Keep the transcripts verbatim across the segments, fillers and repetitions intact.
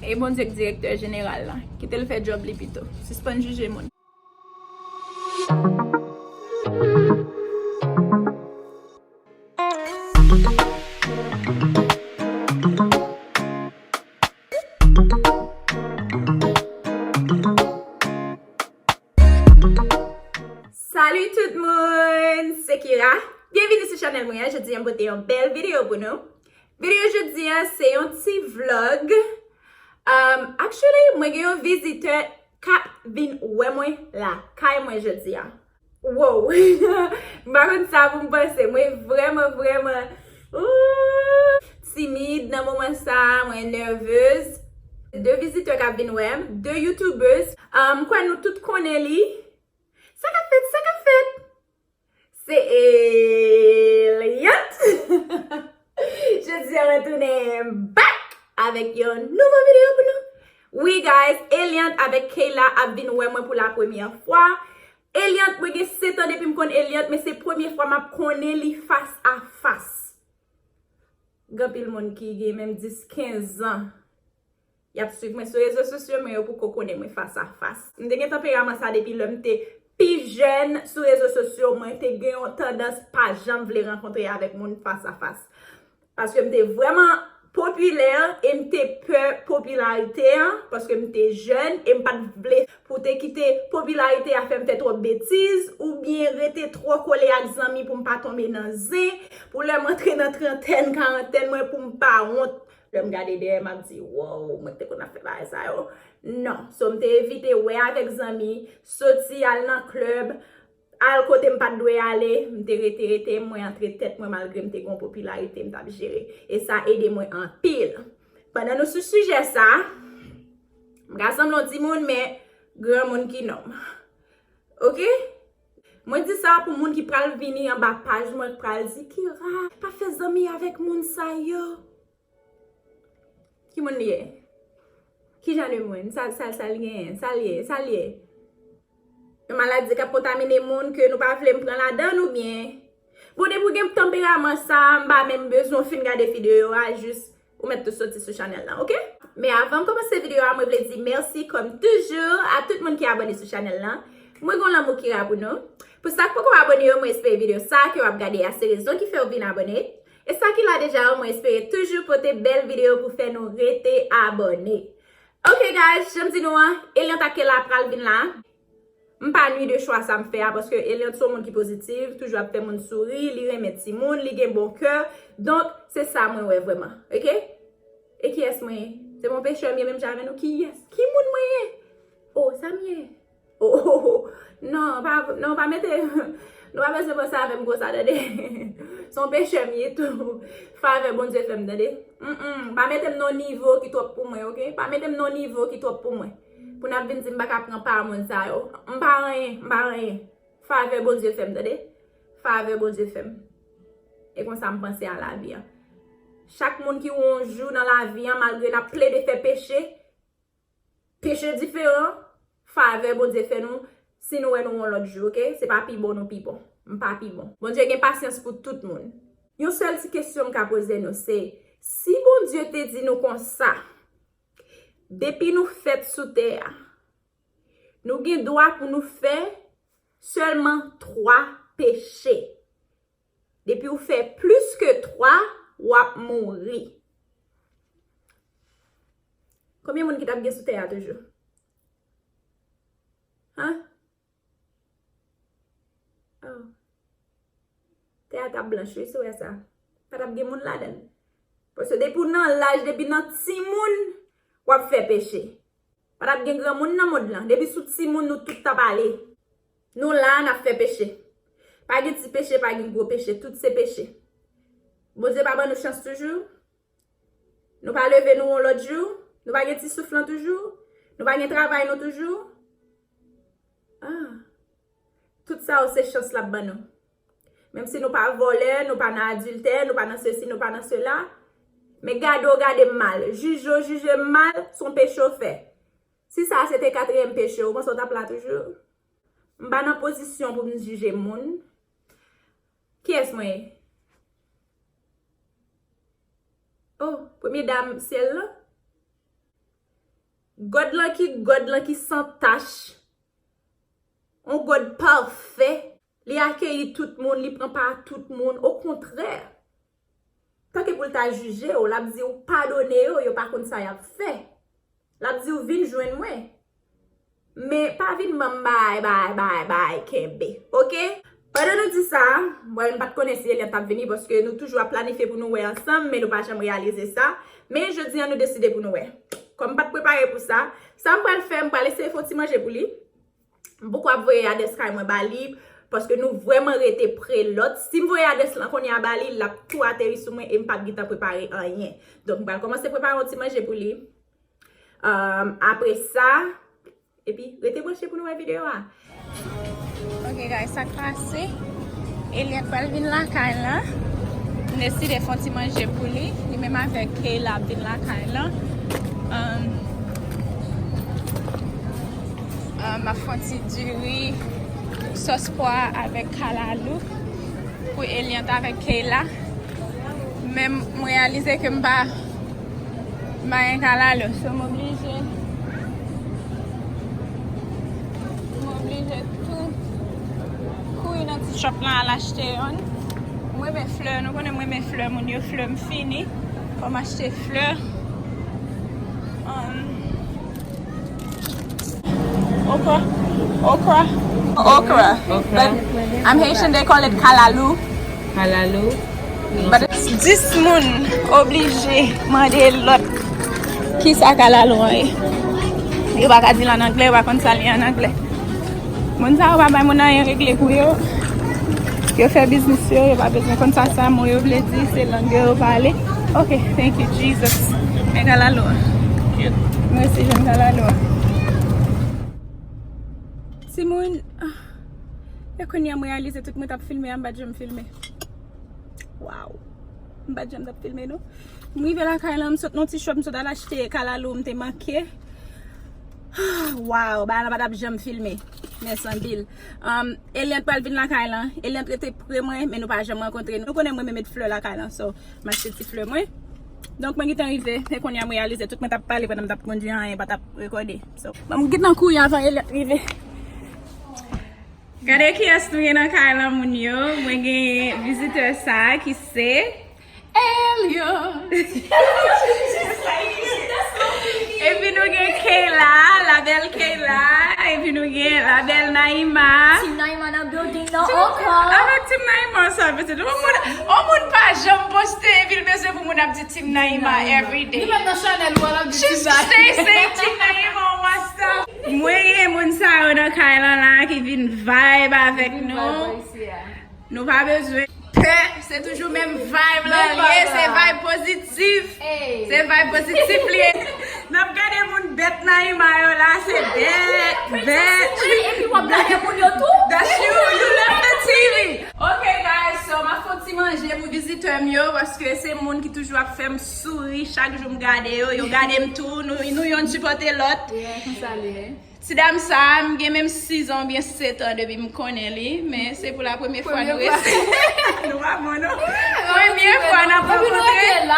E Bondye k direktè jeneral la. Kite l fè djòb li pito. Sispann jije moun. Salut tout moun, se Kira. Byenvini sou chanèl mwen an. Jodi a m pote yon bèl videyo pou nou. Videyo jodi a se yon ti vlog. Um, actually, mwen gen yon vizitè k ap vin wè mwen lakay mwen jodi a. Wow! M pa konn sa pou m panse. Mwen vrèman, vrèman, ooh, timid nan moman sa a, mwen nèvez. De vizitè k ap vin wè m, de youtubers. Um, m kwè nou tout konnen li. Sa k ap fèt, sa k ap fèt? Se Eliante! Jodi a mwen tounen back avèk yon nouvo videyo pou nou. Wi guys, Eliante avèk Kayla ap vin wè mwen pou la premyè fwa. Eliante, mwen gen sèt an depi m konn Eliante, men se premye fwa m ap konnen li fas a fas. Gen anpil moun ki gen menm dis, kenz an. Y ap swiv mwen sou rezo sosyo, men yo poko konnen mwen fas a fas. M te gen tanperaman sa depi lè m te pi jèn sou rezo sosyo. Mwen te gen yon tandans pa janm vle rankontre avèk moun fas a fas. Paske m te vrèman popilè e m te pè popilarite an, paske m te jèn e m pa t vle pou te kite popilarite a fè m fè twòp betiz oubyen rete twò kole ak zanmi pou m pa tonbe nan zen, pou lè m antre nan trantèn, karantèn mwen, pou m pa wont. Lè m gade dèyè m ap di, wow, mwen te konn ap fè bagay sa yo. Non. So, m te evite wè avèk zanmi, soti al nan klèb, al kote m pa t dwe ale, m te rete, rete, mwen antre tèt mwen malgre m te gen yon popilarite m t ap jere. E sa ede mwen anpil. Pandan nou sou sijè sa, m ka sanble yon timoun, men granmoun ki nonm. Oke? Mwen di sa pou moun ki pral vini anba paj mwen, k pral di, Kira, pa fè zanmi avèk moun sa yo. Ki moun li ye? Ki jan de moun? Sa, sa, sa l genyen? Sa l ye? Sa l ye? Yon maladi k ap kontamine moun ke nou pa vle m pran ladan l oubyen? Bon, depi w gen tanperaman sa a, m pa menm bezwen w fin gade videyo a, jis ou mèt tou soti sou chanèl lan, oke? Men avan m kòmanse videyo a, mwen vle di mèsi, kòm toujou, a tout moun ki abòne sou chanèl lan. Mwen gen lanmou Kira pou nou. Pou sa k poko abòne yo, mwen espere videyo sa a ke w ap gade a se rezon ki fè w vin abòne. E sa ki la deja yo, mwen espere toujou pote bèl videyo pou fè nou rete abòne. Ok guys, jan m di nou an, Eliante ak Kayla pral vin la. M pa nwi de chwa sa m fè a, paske Eliante se yon moun ki pozitiv, toujou ap fè moun souri, li renmen timoun, li gen bon kè. Donk, se sa mwen wè vrèman. Ok? E kiyès mwen ye? Se yon pechè m ye menm jan avè nou? Kiyès? Ki moun mwen ye? Oh, sa m ye? Oh, oh, oh. Non, pa, non, pa mete, nou pa bezwen panse avè m konsa, tande. Se yon pechè m ye tou. Favè Bondye fè m, tande. Mm, mm. Pa mete m nan nivo ki twòp pou mwen, ok? Pa mete m nan nivo ki twòp pou mwen. Pou n ap vin di m pa ka pran pa moun sa yo. M pa anyen, m pa anyen. Favè Bondye fè m, tande. Favè Bondye fè m. E konsa m panse a lavi an. Chak moun ki wè yon jou nan lavi an, malgre n ap plede fè peche, peche diferan, favè Bondye fè nou, si nou wè nou yon lòt jou, ok? Se pa pi bon nou pi bon. M pa pi bon. Bondye gen pasyans pou tout moun. Yon sèl ti kesyon m ka poze nou, se, si Bondye te di nou konsa, depi nou fèt sou tè a, nou gen dwa pou nou fè sèlman twa peche. Depi w fè plis ke twa, w ap mouri. Konbyen moun ki t ap gen sou tè a toujou? Hen? Oh. Tè a t ap blanch, wi, si w wè sa. Pa t ap gen moun ladan l. Paske depi w nan laj, depi nan timoun, w ap fè peche. Pa t ap gen granmoun nan mond lan. Depi sou timoun, nou tout t ap ale. Nou la a, n ap fè peche. Pa gen ti peche, pa gen gwo peche. Tout se peche. Bondye pa ban nou chans toujou? Nou pa leve nou yon lòt jou? Nou pa gen ti souf lan toujou? Nou pa gen travay nou toujou? Ah. Tout sa yo se chans l ap ban nou. Menm si nou pa vòlè, nou pa nan adiltè, nou pa nan sesi, nou pa nan sela. Men gade w gade m mal, jije w jije m mal, se yon peche w fè. Si sa a se te katriyèm peche w, ou panse w t ap la toujou? M pa nan pozisyon pou m jije moun. Kiyès mwen ye? Oh, premye dam syèl lan? God lan ki, God lan ki san tach. On God pafè. Li akeyi tout moun, li pran pa tout moun. Okontrè, tanke pou l ta jije w, l ap di w padone yo, yo pa konn sa y ap fè. L ap di w vin jwenn mwen. Men pa vin ban m bay, bay, bay, bay, kenbe. Oke? Pandan nou di sa, mwen m pa t konnen si Eliante t ap vini, paske nou toujou ap planifye pou nou wè ansanm, men nou pa janm reyalize sa. Men jodi a, nou deside pou nou wè. Kòm m pa t prepare pou sa, sa m pral fè, m pral eseye fè yon ti manje pou li. M poko ap voye adrès kay mwen ba li, paske nou vrèman rete pre lòt. Si m voye adrès lan kounye a ba li, l ap tou ateri sou mwen e m p ap gentan prepare anyen. Donk, m pral kòmanse prepare yon ti manje pou li. Um, apre sa, epi rete branche pou nou wè videyo a. Ok, guys, sa k pase? Eliante pral vin lakay la. M deside fè yon ti manje pou li. Li menm avèk Kayla ap vin lakay la. Um, um, m ap fè yon ti diri, sòs pwa avèk kalalou pou Eliante avèk Kayla. Men m reyalize ke m pa, m pa gen kalalou. So, m oblije, m oblije tou kouri nan ti shop lan al achte youn. M renmen flè, nou konnen m renmen flè moun yo, flè m fini. Fò m achte flè. Um, Okra. Okra. Okra. Okra. But I'm Haitian, they call it kalalou. Kalalou. But it's dis moun oblije mande lòt kisa kalalou an ye. Yo pa ka di l an anglè, yo pa konn sa l ye an anglè. Moun sa yo pa bay moun anyen regle pou yo. Yo fè biznis yo, yo pa bezwen konn sa, sa mo yo vle di, se lang yo yo pale. Ok, thank you, Jesus. Men kalalou an. Kyèt. Mèsi, jèn kalalou an. Timoun, ah, e kounye a m reyalize tout mwen t ap filme a, m pa t janm filme. Wow. M pa t janm t ap filme, non. M rive lakay la, m sot nan ti shop, m sot al achte kalalou, m te manke. Wow, bagay la pa t ap janm filme. Mèsi anpil. Um, Eliante pral vin lakay la. Eliante rete pre mwen, men nou pa janm rankontre. Nou konnen mwen renmen met flè lakay la, so m achte ti flè mwen. Donk, mwen gentan rive. E kounye a m reyalize tout mwen t ap pale pandan m t ap kondui, anyen pa t ap rekòde. So, bon, m gentan kouri avan Eliante rive. Gade kiyès nou gen nan kay lan, moun yo. Mwen gen vizitè sa a ki se Elio. Epi nou gen Kayla, la belle Kayla. Epi nou gen la belle Naïma. Team Naïma nan building nan ankò. Avèk Team Naïma sa, petèt. On moun, on moun pa janm poste, epi l bezwen pou moun ap di Team Naïma everyday. Li menm nan chanèl ou a, l ap di Team Naïma. She stay saying Team Naïma on WhatsApp. Mwen gen moun sa yo nan kay lan la ki vin vibe avèk nou. Nou pa bezwen pè, se toujou menm vibe la l ye, se vibe pozitif. Se vibe pozitif li ye. N ap gade moun bèt Naïma yo la, se bèt, bèt. Epi w ap gade moun yo tou. That's you, you left the T V. Ok, guys, so m ap fè yon ti manje pou vizitè m yo, paske se moun ki toujou ap fè m souri chak jou m gade yo. Yo gade m tou, nou, nou yonn sipòte lòt. Yeah, konsa li ye. Ti dam sa a, m gen menm sizan oubyen setan depi m konnen li, men se pou la premye fwa nou resi-, nou pa bon, non. Premye fwa n ap rankontre.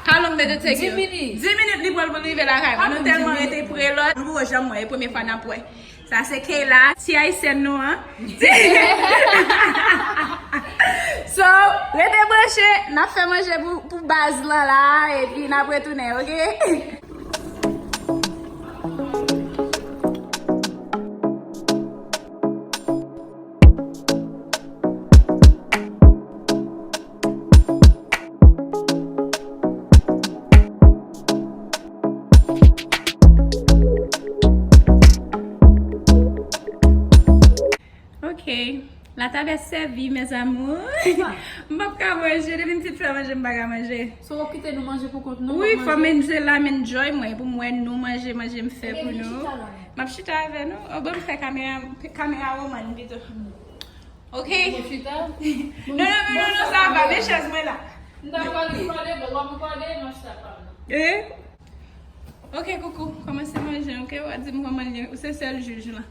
How long did it take you? Dis minit. Dis minit li pran l pou l rive lakay mwen. Nou tèlman rete pre lòt, nou poko janm wè, e premye fwa n ap wè. Sa se Kayla, ti ayisyèn nou an. So, rete branche, n ap fè manje pou, pou baz lan la, epi n ap retounen, ok? Ok. La table est servie, mes amours. M p ap ka manje, depi m fin fè manje, m pa ka manje. So, w ap kite nou manje pou kont nou? Wi, fò m enjoy la, m enjoy mwen, pou m wè nou manje, manje m fè pou nou. M ap chita avè nou. O, ban m fè kamera, kamera woman pito. Ok? Non, non, non, non, non, sa va, men chèz mwen la. M ta pral rekòde, bon, w ap rekòde, m ap chita pa m nan. Eh? Ok, Koukou, kòmanse manje, ok? W a di m kòman l ye. Ou se sèl jij la.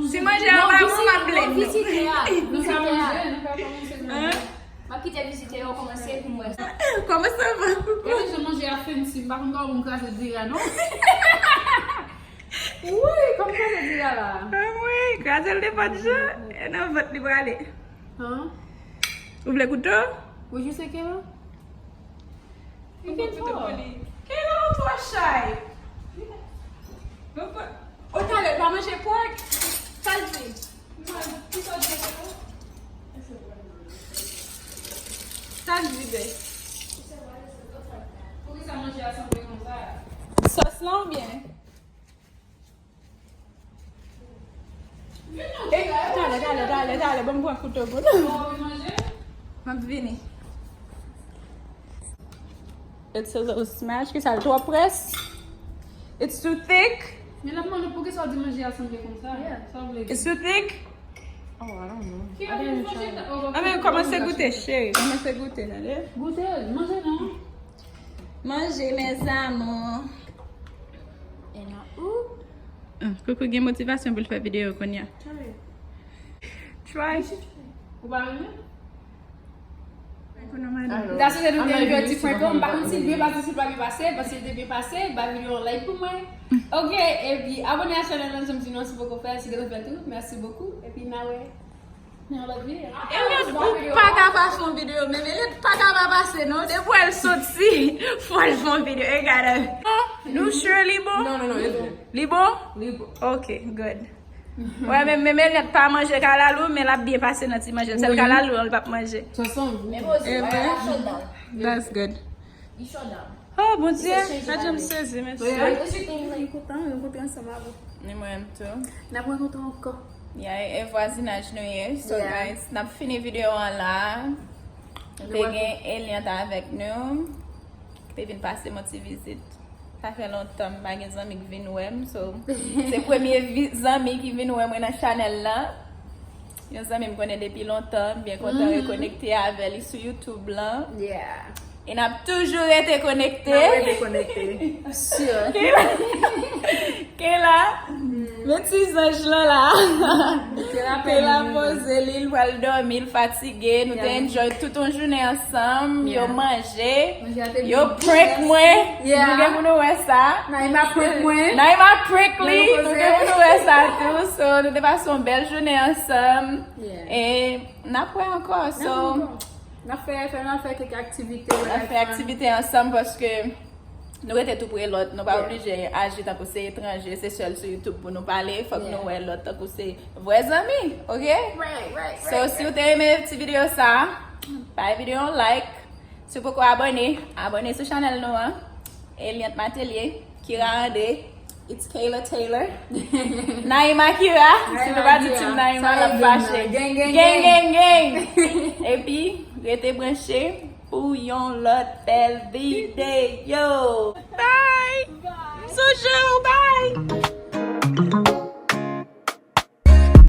Si manje a pa bon, m ap blame nou. Vizitè a, vizitè a. Nou ka manje, nou ka kòmanse manje. M ap kite vizitè yo kòmanse pou m wè. Kòman sa va, Koukou? Gade jan manje a fancy, m pa konn kòman pou m kraze diri a, non. Anmwey, kraze l nenpòt jan, e nan vant li prale. Huh? Ou vle kouto? Would you say Kayla? You can talk. Kayla, ou twò chay. O talè, pa manje pòk. Sa l di? Sa l di, bè? Poukisa manje a sanble konsa? Sòs lan oubyen? Talè, talè, talè, talè, ban m pran kouto pou nou. M ap vini. It's a little smash. Kisa l twò près? It's too thick. Men l ap mande poukisa w di manje a sanble konsa. Sa w vle di? It's too thick. Oh, I don't know. I didn't try it. Ah, men kòmanse goute, cheri. Kòmanse goute, tande. Goute, manje non. Manje, mes amours. And I, ooh. Hum, Koukou gen motivasyon pou l fè videyo kounye a. Try. Try. Ou pa renmen? Dasi se nou te enjoy ti prank lan. M pa konn si l byen pase, si l pa byen pase, paske si l te byen pase, bay videyo an like pou mwen. Ok, epi abòne a chanèl lan, jan m di nou an, si poko fè, si gentan fè tou, merci beaucoup, epi n a wè nan yon lòt videyo. Eliante, ou pa ka pa fè yon videyo, menm Eliante pa ka pa pase, non, depi w wè l soti, fò l fè yon videyo, e gade. Oh, nou sure li bon? Non, non, non, li bon. Li bon? Li bon. Ok, good. Wè, men, men, men Eliante pa manje kalalou, men l ap byen pase nan ti manje. Sèl kalalou an, li p ap manje. Sa sanble. That's good. Oh, Bondye, gad jan m sezi, mesye. Mwen kontan, mwen kontan ansanm avè w. Ni mwen tou. N ap rankontre ankò. Yeah, e vwazinaj nou ye. So, guys, n ap fini videyo an la. Nou te gen Eliante avèk nou. Te vin pase yon ti vizit. Sa fè lontan m pa gen zanmi k vin wè m, so se premye vi- zanmi ki vin wè mwen nan chanèl lan. Yon zanmi m konnen depi lontan, m byen kontan rekonekte avè li sou YouTube lan. E n ap toujou rete konekte. N ap rete konekte. Sure. Kayla, men ti zanj lan la. Kayla poze li, l pral dòmi, l fatige. Nou te enjoy tout yon jounen ansanm. Yo manje. Yo prank mwen. Nou gen pou nou wè sa. Naima prank mwen. Naima prank li. Nou gen pou nou wè sa tou. So, nou te pase yon bèl jounen ansanm. E n ap wè ankò. So, n ap fè, fè, n ap fè kèk aktivite. N ap fè aktivite ansanm paske nou rete tou pre lòt. Nou pa oblije aji tankou se etranje, se sèl sou YouTube pou nou pale. Fòk nou wè lòt tankou se vrè zanmi, ok? So, si w te renmen ti videyo sa, bay videyo an like. Si w poko abòne, abòne sou chanèl nou an. Eliante Matelier, Kira André, it's Kayla Taylor. Naima Kira, si nou pa di team Naima, l ap fache. Gang, gang, gang. Epi, rete branche pou yon lòt bèl videyo. Bye!